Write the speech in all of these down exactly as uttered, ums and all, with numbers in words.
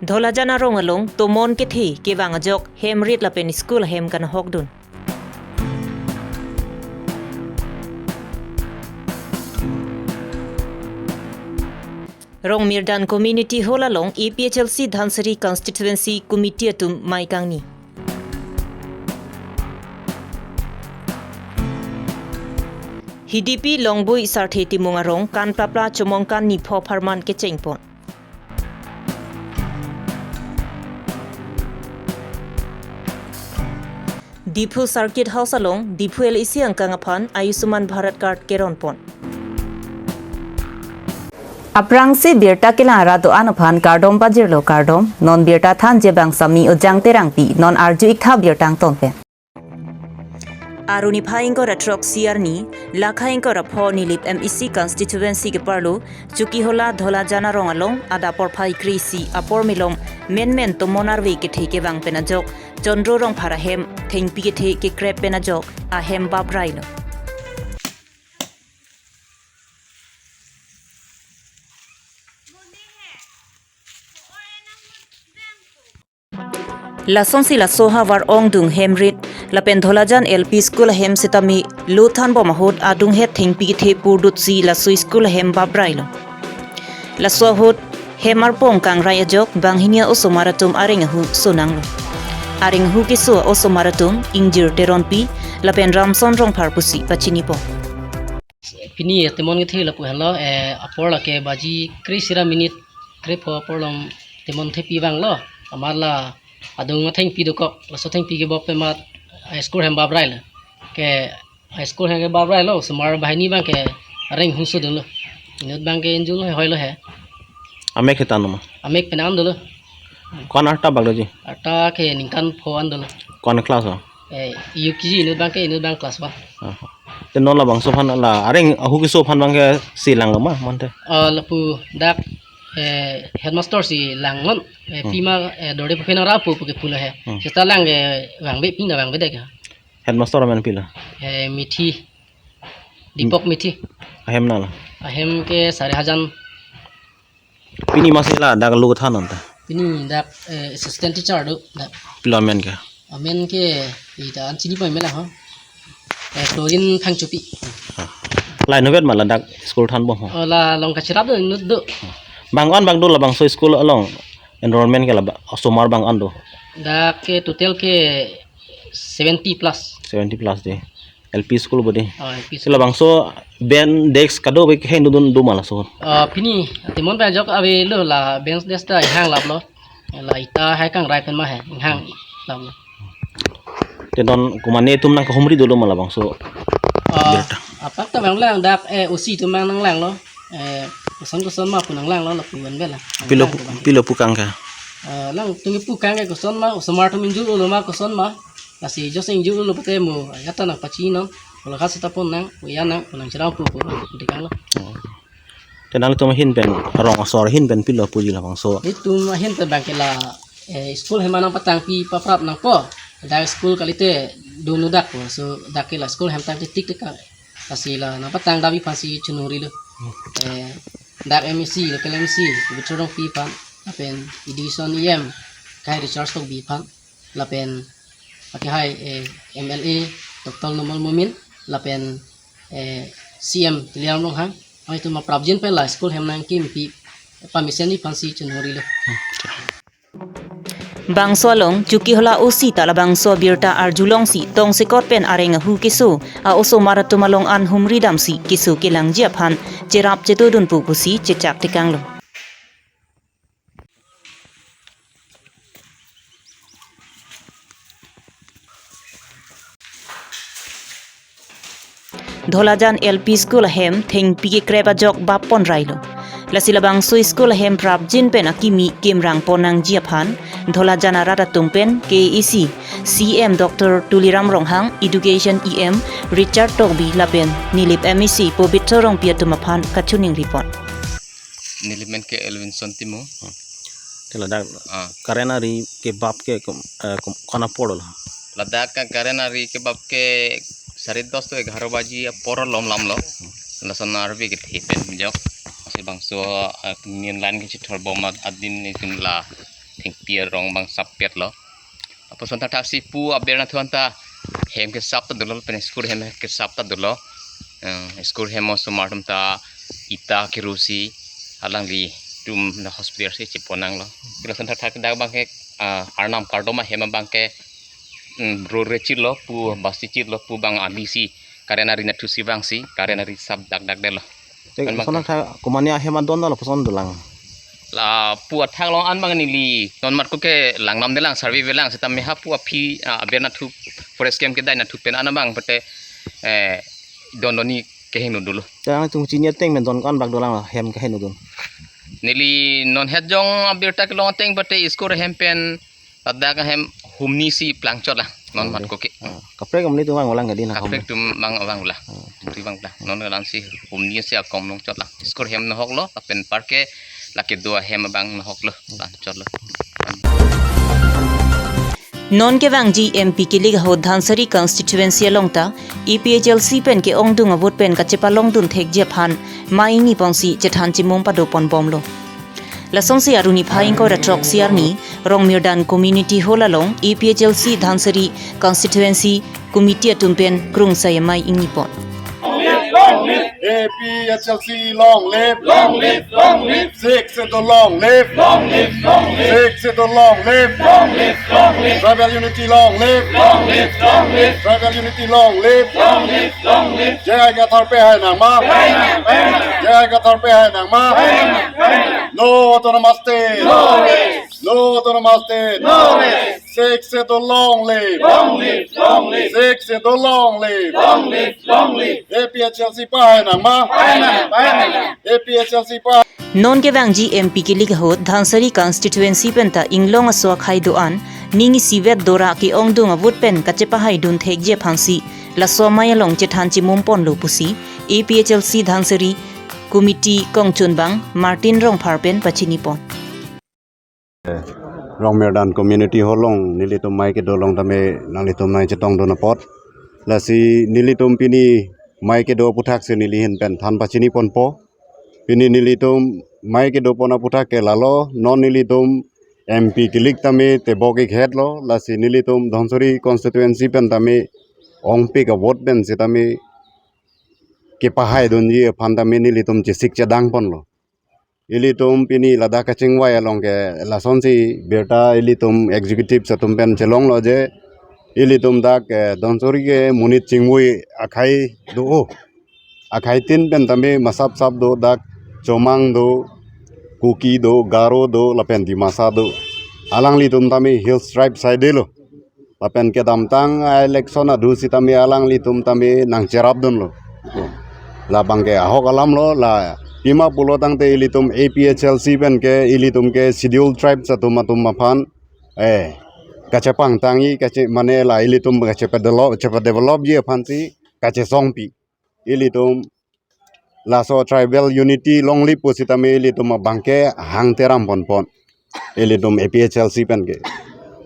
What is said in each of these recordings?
Dholajan arong along tomon kethe kevang ajok hem rit lapen school ahem kanahokdun. Rongmirdan Community Hall along A P H L C Dhansiri Constituency Committee atum mei kangni. Hidipi Longbui Sarthe Timung arong kan plapla chomong kan nipho pharman kechengpon. Diphu Circuit House along Diphu L A C angkang aphan Ayushman Bharat Card keronpon. Aphrangsi birta kelang arat do-an aphan kardom pajirlo kardom, non birta thanji abang Sami Ojang Terangpi, non arju-iktha birta angton pen. Aru niphai ingkoi ra throk isi arni, lakha ingkoi ra pho Nilip M A C constituency keparlo, Chokihola Dholajan arong along, adap porphai kre-isi apor milom, menmen tomon arve kethe kevang pen ajok, Chondro Rongphar ahem, thengpi kethe kekrep pen ajok, ahem baprailo. Lasonsi laso havar ongdung hem rit, lapen Dholajan L P School ahem sitame lo thanbom ahut adunghet thengpi kethe purdutsi laso school ahem baprailo. Laso ahut hem arpong kangrai ajok banghini a-osomar atum areng ahu sonanglo. Areng ahu keso a-osomar atum Ingjir Teronpi lapen Ramson Rongphar pusi pachinipon. Pini temon kethe lapu henlo, eh, apor lake baji kre-isi ra minute krepho apor along temon thepi vanglo. Amat la adung athengpi dokok, laso thengpi kebop pen amat, eh, school ahem baprailo. Ke, eh, school ahem kebaprailo, osomar banghini abangke areng ahu sodunlo. Inut abangke ingjirlo, hoilo he. Amek hetan ma? Amek pen an dolo. Ko-an arta bak doji? Arta ke ningkan pho an dolo. Ko-an class o? Eh, U K G inut abangke, inut abang class one. Aha. Te non labangso aphan la areng ahu keso aphan abangke si langlo ma mante? Ah, lapu dak, eh, headmaster si langnon. Eh, Hmm. Pima, eh, dorde pupe nang rapu puke pulo he. Hmm. Seta lang ke vangve pina vangvedek ha. Headmaster amen pilo? Eh, Mithi. Deepak Mithi. Ahem nanglo? Ahem ke Sarihajan. Pini masi ladak lo than anta? Pini dak, eh, assistant teacher do dak. Pilo amen ke? Amen ke ita an chini pai mela ho. Eh, Florin Phangchopi. Ha. Lain hovet ma ladak school thanbom ho? Oh, la along kachirap do inut do. Bang-an bak do labangso school along enrollment ke la ba-, osomar bang-an do? Dak ke total ke seventy plus. Seventy plus de. L P school bodi. Oh, L P school. Labangso bench desk kado be keheng dun do ma laso? Ah, pini temon pen ajok avelo, la bench desk ta inghang laplo. La ita hai kangrai pen ma he, inghang laplo. Te non komat netum nangkahumri dolo ma labangso? Ah, birta. Apak ta nanglang dak, eh, O C atum nang nanglanglo. Eh, koson koson ma pu nanglanglo lapu pen bela. Pilo pu-, pilo pu kang ke? Ah, lang tung pu kang ke koson ma, osomar atum ingjirlo ma koson ma. Lasi jose ingjirlo pute mo, ya ta nangpachinon, pola khas ta pon nang, ya nang, nangcherap pu pu, pu dikanglo. Oh. Te nanglitum ahin pen, rong asor ahin pen pilo puji labangso? Itum ahin pen abangke la, eh, school ahem nangpatangpi paprap nangpo. Dak school kalite dunu dak po, so dak ke la school ahem tangte tik tik ka. Lasi la nangpatang dam aphansi chonghurilo. Eh, dak M A C, local M A C, Bithro Rongpi aphan, lapen Education E M, Khei Richard Tokbi aphan, lapen akehai, eh, M L A Doctor Numal Momin, lapen, eh, C M Tuliram Ronghang, atum aprapjin pen la school ahem nangkimpi permission aphansi chonghurilo. Bangso along, Chokihola O C ta labangso abirta arjulongsi tongsekot pen areng ahu keso a-osomar atum along an humri damsi keso kelangji aphan cherap chetodun pu pusi chechak tekanglo. Dholajan L P School ahem thengpi kekrep ajok bap ponrailo. Lasi labangso school ahem prapjin pen akimi kimrang pon nangji aphan Dholajan arat atum pen K A A C C M Doctor Tuliram Ronghang, Education E M Richard Tokbi lapen Nilip M A C Pobitro Rongpi atum aphan kachiningripon. Neli men ke Elvinson Timung. Hmm. Te ladak, ah, current ari kebap ke kum-, eh, kum-, ko-an apor lo? Ladak ke current ari kebap ke sare dos to egharo baji apor lom lamlo. Hmm. Lason arve kethe pen jok. Lasi bangso, eh, main line kechithor bom ad-, adin itum la Thengpi arong abang sappet lo. Lapuson thakthak si pu aber nathu anta hem kesap ta dolo, pen school hem kesap ta dolo. Eh, school hem osomar atum ta ita keru si alanglitum na hospital si chepon nanglo. Lapuson thakthak dak abangke, ah, Arnam kardom ahem abangke, mm, rore chirlo, pu basi chirlo, pu abang ali si current ari nathu si vangsi current ari sap dak dak detlo. Te An abang lapuson thakthak komatne ahem adon ta lapuson dolang? La pu athak along an abang neli non mat ko ke langdamdelang, survey avelang, seta meha pu aphi, ah, aber nathu forest camp kedai nathu pen an abang pete, eh, don doni kehingno dolo. Te nangtum chini ateng pen don ko-an bak dolang hem kehingno dun? Neli non het jong abirta kelong ateng pete school hem pen ladak ahem humni si plangchot lang non mat ko ke. Ah, kaprek amonit atum vang lang kedin ha. Kaprek atum vang vang lang. Ah. Amonit vang lang. Non galan si humni si akom longchot lang. School hem nohok lo, lapen parke lake do ahem abang nohok lo, plangchot lo. Non kevangji M P kilik ahut Dhansiri constituency along ta A P H L C pen ke-ongdung avote pen kachepalongdun thekji aphan mei ingni ponsi chethan chimum padopon bomlo. Lasonsi aruni phai ingkoi ra throk isi arni Rongmirdan Community Hall along A P H L C Dhansiri Constituency Committee atum pen krungsai amei ingni pon. A P H L C long live! Long live! Long live! Sixth Schedule long live! Long live! Long live! Sixth Schedule long live! Long live! Long live! Tribal unity long live! Long live! Long live! Tribal unity long live! Long live! Long live! J I Kathar pehai nangma! Pehai nang! Pehai nang! J I Kathar pehai nangma! Pehai nang! Pehai nang! No autonomous state! No rest! No autonomous state! No rest! Sixth Schedule long live! Long live! Long live! Sixth Schedule long live! Long live! Long live! A P H L C pehai nangma! Pehai nang! Pehai nang! A P H L C pehai. Non kevangji M P kilik ahut Dhansiri constituency pen ta inglong aso akhei do-an ning isivet dora ke-ongdung avote pen kachepahaidun thekji aphansi laso amei along chethan chimum ponlo pusi A P H L C Dhansiri Committee kongchunbang Martin Rongphar pen pachini pon. Rongmirdan Community Hall along nelitum mei kedo along tame nanglitum nangchetongdun apot. Lasi nelitum pini mei kedo aputhak si neli ahin pen than pachini ponpo. Pini nelitum mei kedo pon aputhak ke lalo, non nelitum M P kilik tame tebok ik het lo, lasi nelitum Dhansiri constituency pen tame ongpik avote pen sitame kepahaidunji aphan tame nelitum chesik chedang ponlo. Ilitum pini ladak kachingvai along ke lasonsi birta ilitum executives atum pen chelonglo je ilitum dak, eh, Dhansiri ke monit chingvui akhei do, akhei tin pen tame masap sap do, dak Chomang do, Kuki do, Garo do, lapen Dimasa do. Alanglitum tame Hills Tribe side lo. Lapen kedamtang a-election adu sitame alanglitum tame nangcherapdunlo. Labang ke ahok alam lo, la pima pulo tangte ilitum A P H L C pen ke ilitum ke Scheduled Tribes atum atum aphan, eh, kachepangtangji, kache mane la ilitum kachepadevelop, kachepadevelopji aphansi kachesongpi. Ilitum laso tribal unity longle pu sitame ilitum abang ke hangteram ponpon. Ilitum A P H L C pen ke.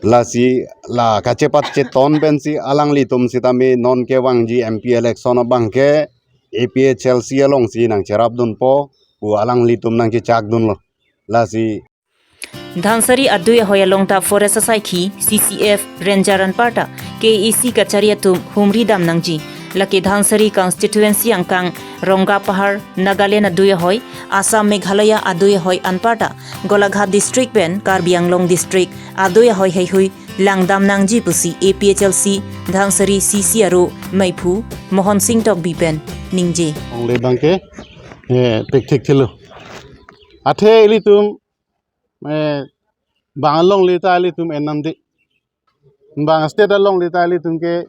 Lasi la kachepat cheton pensi alanglitum sitame non kevangji M P election abang ke A P H L C alongsi nangcherapdunpo pu alanglitum nangchechakdunlo. Lasi Dhansiri adui ahoi along ta forest asaikhi, C C F, ranger anparta, K A A C kachari atum humri dam nangji. Lake Dhansiri constituency angkang Rongapahar, Nagaland adui ahoi, Assam Meghalaya adui ahoi anparta, Golaghat district pen Karbi Anglong district adui ahoi heihui langdam nangji pusi A P H L C Dhansiri C C aro meiphu Mohon Singh Tokbi pen ningje. Longle abang ke, eh, pekthek thelo. Athe ilitum, eh, bang alongle ta ilitum enam de. Bang state alongle ta ilitum ke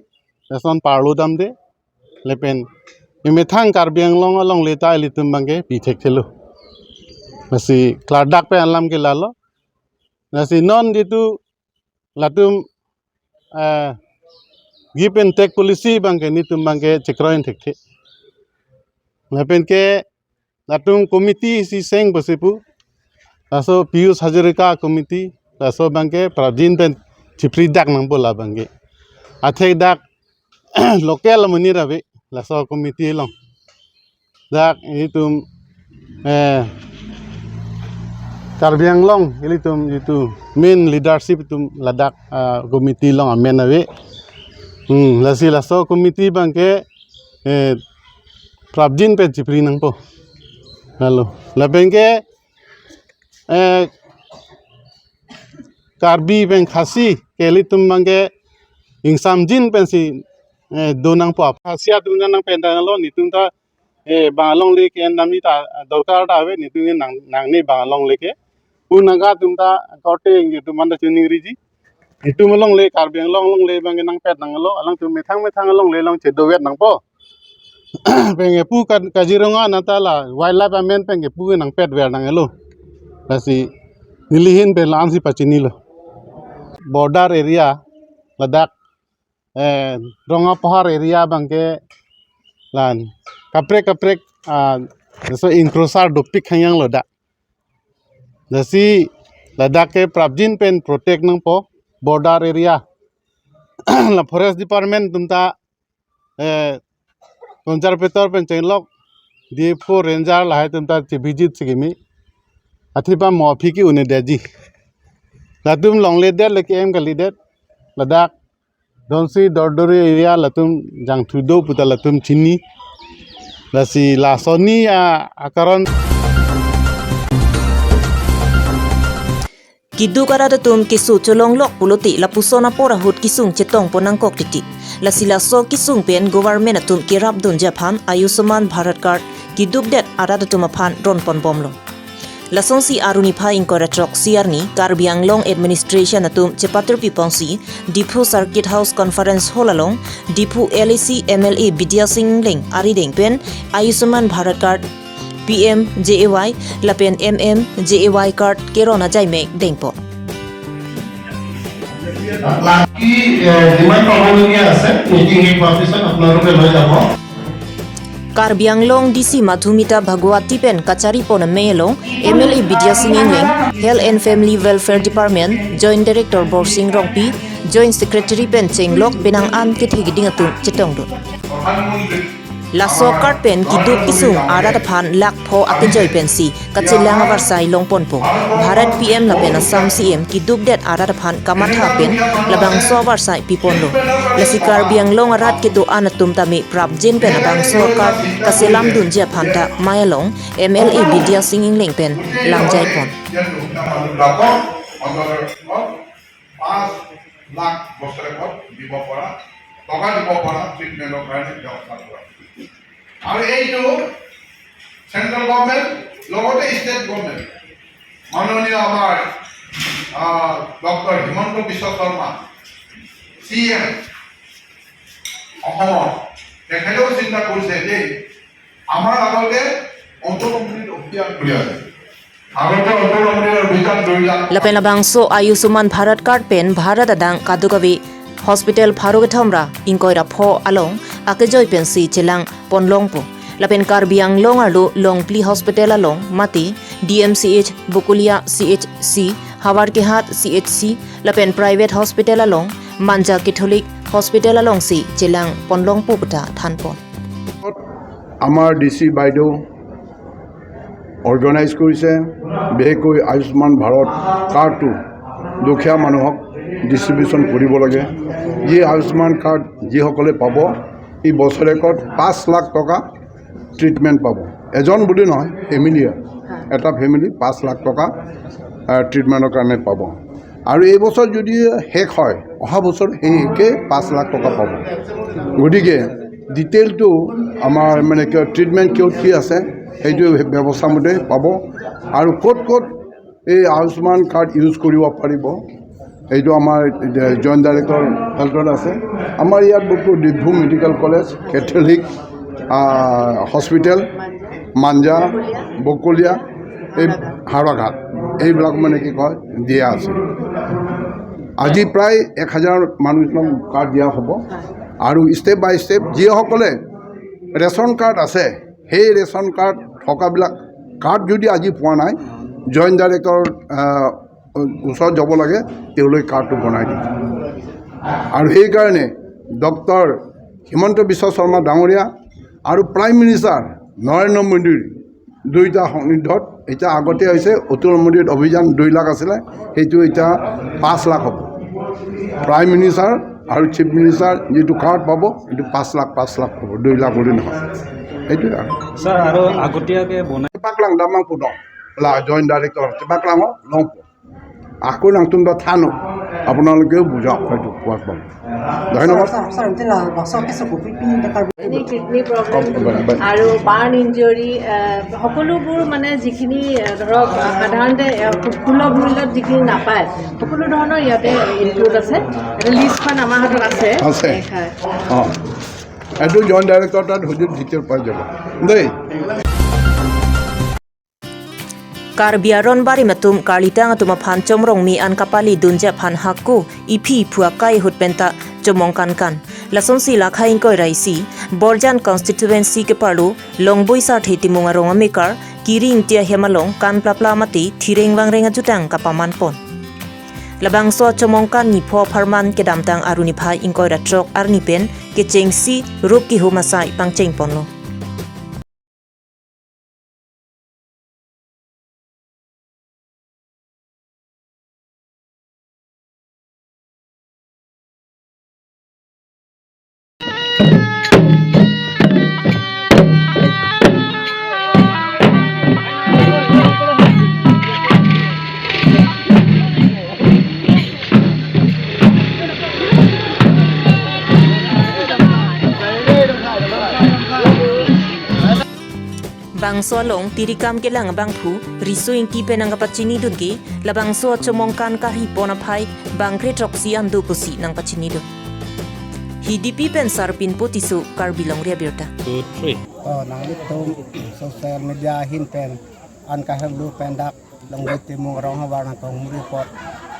lason parlo dam de. Lapen emethang Karbi Anglong alongle ta ilitum abang ke pithek thelo. Lasi klardak pen alam ke lalo. Lasi non jitu latum, eh, give and take policy abang ke netum abang ke chekroin thekthe. Lapen ke latum committee si seng pusi pu. Laso Piyush Hazarika committee, laso abang ke prajin pen chipri dak nangpo labang ke. Athek dak local amonit ave laso committee along. Dak itum, eh, Karbi Anglong ilitum jitu main leadership atum ladak, ah, committee along amen ave. Hmm, lasi laso committee abangke, eh, prapjin pen chipri nangpo. Lalu, lapenke, eh, Karbi pen Khasi ke ilitum abangke ingsamjin pensi, eh, do nangpo. Khasi atum nangpendang lo, netum ta, eh, bang alongle ke-en damji ta dorkar ta ave, netum nang, nangne bang alongle ke. Pu nangka atum ta korte ingjetum anta chuning riji. Netum alongle, Karbi Anglong alongle abangke nangpet nanglo, alangtum methang methang alongle along chedovet nangpo. Penke pu Ka-, Kaziranga nata la wildlife amen penke pu nangpet ver nanglo. Lasi neli ahin pen la-ansi pachinilo. Border area ladak, eh, Rongapahar area abangke lan kaprek kaprek, ah, so encroacher dopik hangyang lo dak. Lasi ladak ke prapjin pen protect nangpo border area. La forest department atum ta, eh, conservator pen chenglok, D F O ranger lahai atum ta chevisit si kimi. Athe pa mo aphi ke-un-edetji. Latum longledet le ke-em kalidet. Ladak Donsi Dordori area latum jangthu do puta latum chini. Lasi lasoni a, akaron. Keduk arat atum keso cholonglok pulote lapuson apor ahut kesung chetongpon nangkok titi. Lasi laso kesung pen government atum kerapdunji aphan Ayushman Bharat card kedukdet arat atum aphan ronponbomlo. Lasonsi arni phai ingkoi ra throk isi arni Karbi Anglong administration atum chepatir piponsi Diphu Circuit House Conference Hall along Diphu L A C M L A Bidya Sing Engleng arideng pen Ayushman Bharat card, P M J A Y lapen M M J A Y card keron ajai mek dengpo. বাকী, এ, যিমান পাবলগীয়া আছে, মিটিং শেষ হোৱাৰ পিছত আপোনালোকে লৈ যাব। Karbi Anglong D C Madhumita Bhagwati pen kacharipon amei along M L A Bidya Sing Engleng, Health and Family Welfare Department Joint Director Borsing Rongpi, Joint Secretary pen chenglok penang an kethe keding atum chetongdun. Laso card pen keduk kesung arat aphan lakh pho akejoi pensi kachelang avarsai longponpo. Bharat P M lapen Assam C M kedukdet arat aphan kamatha pen labangso avarsai piponlo. Lasi Karbi Anglong arat kedo-an atum tame prapjin pen labangso card kaselamdunji aphan ta amei along M L A Bidya Sing Engleng pen langjaipon. পাঁচ লাখ বছৰেকত দিব পৰা, টকা দিব পৰা ট্ৰিটমেণ্টৰ কাৰণে ব্যৱস্থা কৰা। আৰু এইটো চেণ্ট্ৰেল গভৰ্ণমেণ্ট লগতে ষ্টেট গভৰ্ণমেণ্ট, মাননীয় আমাৰ, আহ, ডক্টৰ হিমন্ত বিশ্ব শৰ্মা, চি এম অসমৰ, তেখেতেও চিন্তা কৰিছে যে আমাৰ আগতে অটল অমৃত অভিযান চলি আছে। আগতে অটল অমৃত অভিযান দুই lakh Lapen labangso Ayushman Bharat card pen Bharat adang kadokave hospital pharo kethom ra ingkoi ra pho along akejoi pensi chelangponlongpo. Lapen Karbi Anglong arlo Longpli Hospital along mate D M C H, Bokolia C H C, Howraghat C H C, lapen private hospital along Manja Catholic Hospital alongsi chelangponlongpo puta thanpon. আমাৰ D C বাইদেউ অৰ্গেনাইজ কৰিছে, বিশেষকৈ আয়ুষ্মান ভাৰত কাৰ্ডটো দুখীয়া মানুহক ডিষ্ট্ৰিবিউশ্যন কৰিব লাগে। যি আয়ুষ্মান কাৰ্ড যিসকলে পাব, এই বছৰেকত পাঁচ লাখ টকা ট্ৰিটমেণ্ট পাব। এজন বুলি নহয়, ফেমিলিয়ে, এটা ফেমিলি পাঁচ লাখ টকা, আহ, ট্ৰিটমেণ্টৰ কাৰণে পাব। আৰু এই বছৰ যদি শেষ হয়, অহা বছৰ সেই একে পাঁচ লাখ টকা পাব। গতিকে ডিটেইলটো আমাৰ মানে কি ট্ৰিটমেণ্ট কিয় কি আছে, সেইটো ব্যৱস্থা মতে পাব। আৰু ক'ত ক'ত এই আয়ুষ্মান কাৰ্ড ইউজ কৰিব পাৰিব, এইটো আমাৰ জইণ্ট ডাইৰেক্টৰ হেল্থত আছে। আমাৰ ইয়াত বুকু ডিব্ৰু মেডিকেল কলেজ, কেথলিক, আহ, হস্পিটেল, মাঞ্জা, বকলীয়া, এই হাওৰাঘাট, এইবিলাক মানে কি কয় দিয়া আছে। আজি প্ৰায় এক হাজাৰ মানুহক কাৰ্ড দিয়া হ'ব। আৰু ষ্টেপ বাই ষ্টেপ যিসকলে ৰেচন কাৰ্ড আছে, সেই ৰেচন কাৰ্ড থকাবিলাক, কাৰ্ড যদি আজি পোৱা নাই, জইণ্ট ডাইৰেক্টৰ, আহ, ওচৰত যাব লাগে, তেওঁলোকে কাৰ্ডটো বনাই দিব। আৰু সেইকাৰণে ডক্টৰ হিমন্ত বিশ্ব শৰ্মা ডাঙৰীয়া আৰু প্ৰাইম মিনিষ্টাৰ নৰেন্দ্ৰ মোদীৰ দুইটা সন্নিধিত এতিয়া আগতে হৈছে অটল অমৃত অভিযান দুই লাখ আছিলে, সেইটো এতিয়া পাঁচ লাখ হ'ব। প্ৰাইম মিনিষ্টাৰ আৰু চিফ মিনিষ্টাৰ যিটো কাৰ্ড পাব, এইটো পাঁচ লাখ, পাঁচ লাখ হ'ব, দুই লাখ বুলি নহয়। সেইটোৱে আৰু। ছাৰ, আৰু আগতীয়াকে বনাই চেপাকলাং Damang Pudong, la Joint Director Chepaklanglo, Longpo. আকৌ নাংটোন বা থানো, আপোনালোকেও বুজক, হয়তো পোৱা পাব। ধন্যবাদ। ছাৰ, ছাৰ, ছাৰ, এতিয়া লা-, বাক্সা কেছৰ কপি পিনি এটা কাৰ্ড এনে কিডনি প্ৰব্লেম অ, বাই, বাই। আৰু বাৰ্ণ ইঞ্জুৰি, আহ, সকলোবোৰ মানে যিখিনি, আহ, ধৰক, আহ, সাধাৰণতে, আহ, সু-, সুলভ মূল্যত যিখিনি নাপায়, সকলো ধৰণৰ ইয়াতে ইনক্লুড আছে। এটা লিষ্টখন আমাৰ হাতত আছে। আছে। হয়। অ। এইটো জইণ্ট ডাইৰেক্টৰ তাত হুজুৰ ডিটেইল পাই যাব দেই। Karbi aron barim atum karlitang atum aphan chomrong me-an kapali dunji aphan hako iphi iphu akai ahut penta chomong kankan. Lasonsi Lakha ingkoi ra isi Borjan constituency keparlo Longboi Sarthe Timung arong amekar Kiri Ingti ahem along kan plapla mate thireng vangreng ajutang kapaman pon. Labangso chomong kan niphai apharman kedamtang arni phai ingkoi ra throk arni pen kechengsi rup kihum asai pangcheng ponlo. Bangso along tirikam kelang abangphu Riso Ingti pen nangkapachinidun ke labangso chomong kan karhi pon aphai bangkre throksi an do pusi nangpachinidun. Hidipi pen Sarpinpo Tisso, Karbi Longri Abirta. Two, three. Oh, nanglitum social media ahin pen an kahemlu pen dak Longboi Timung arong havar nangkahumri apot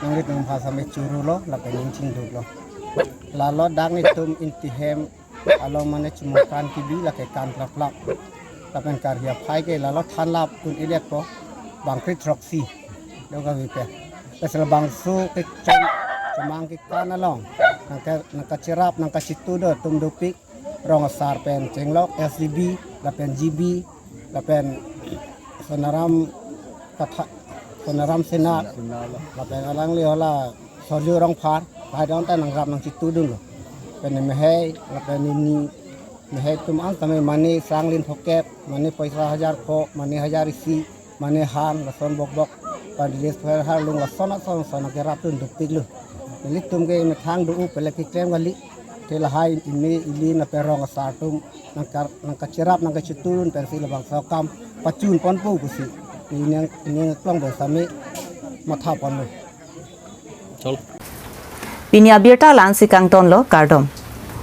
nanglitum aphan sami churu lo lapen ning chingduk lo. Lalo dak nelitum Ingti ahem along mane chomong kan kebi lake kan plapla. Lapen karhi aphai ke lalo thanlap un-e det po bangkre throksi. Do kave pe. Lasi labangso kechom-, chomong kekan along nangka, nangkacherap nangkachitu do atum dopik, rong asar pen chenglok S D B, lapen G B, lapen Sonaram Katha, Sonaram Sena, lapen alangli hala Sorjo Rongphar, lahai don ta nangrap nangchitudunlo. Pen mehei, lapen nini mehei atum an tame mane sanglin phokep, mane poisa hajar pho, mane hajar isi, mane han, lason bokbok, pen Dinesh Pherhar lung lason ason ason kerap dun dopiklo. Nelitum ke methang do-o pele keklem kali, te lahai imi ili lapen rong asar atum nangkar, nangkacherap nangkachitudun pensi labangso akam pachun ponpo pusi ning, ning klong pen sami matha ponlo. Chol. Pini abirta la-ansi kangtonlo, kardom.